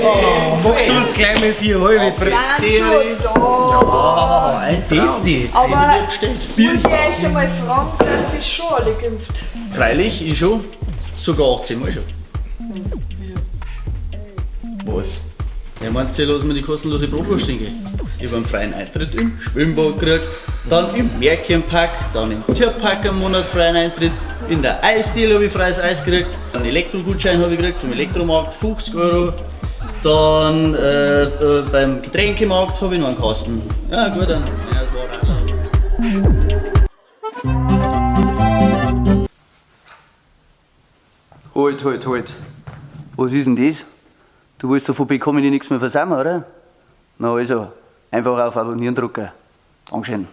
Oh, magst du uns gleich mal vier halbe Sind schon da. Ja, ein Tasty. Aber muss ich euch einmal fragen, sind sie schon alle geimpft? Freilich, ich schon. Sogar 18 Mal schon. Was? Ja, meint ihr, lassen wir die kostenlose Bratwurst hingehen? Ich hab einen freien Eintritt im Schwimmbad gekriegt, dann im Märchenpark, dann im Tierpark einen Monat freien Eintritt, in der Eisdiele hab ich freies Eis gekriegt, einen Elektrogutschein hab ich gekriegt vom Elektromarkt, 50 Euro. Dann beim Getränkemarkt hab ich noch einen Kasten. Ja gut, dann. Ja, das war auch. Halt, halt, halt. Was ist denn das? Du willst davon bekommen, ich nichts mehr versammeln, oder? Na also, einfach auf Abonnieren drücken. Dankeschön.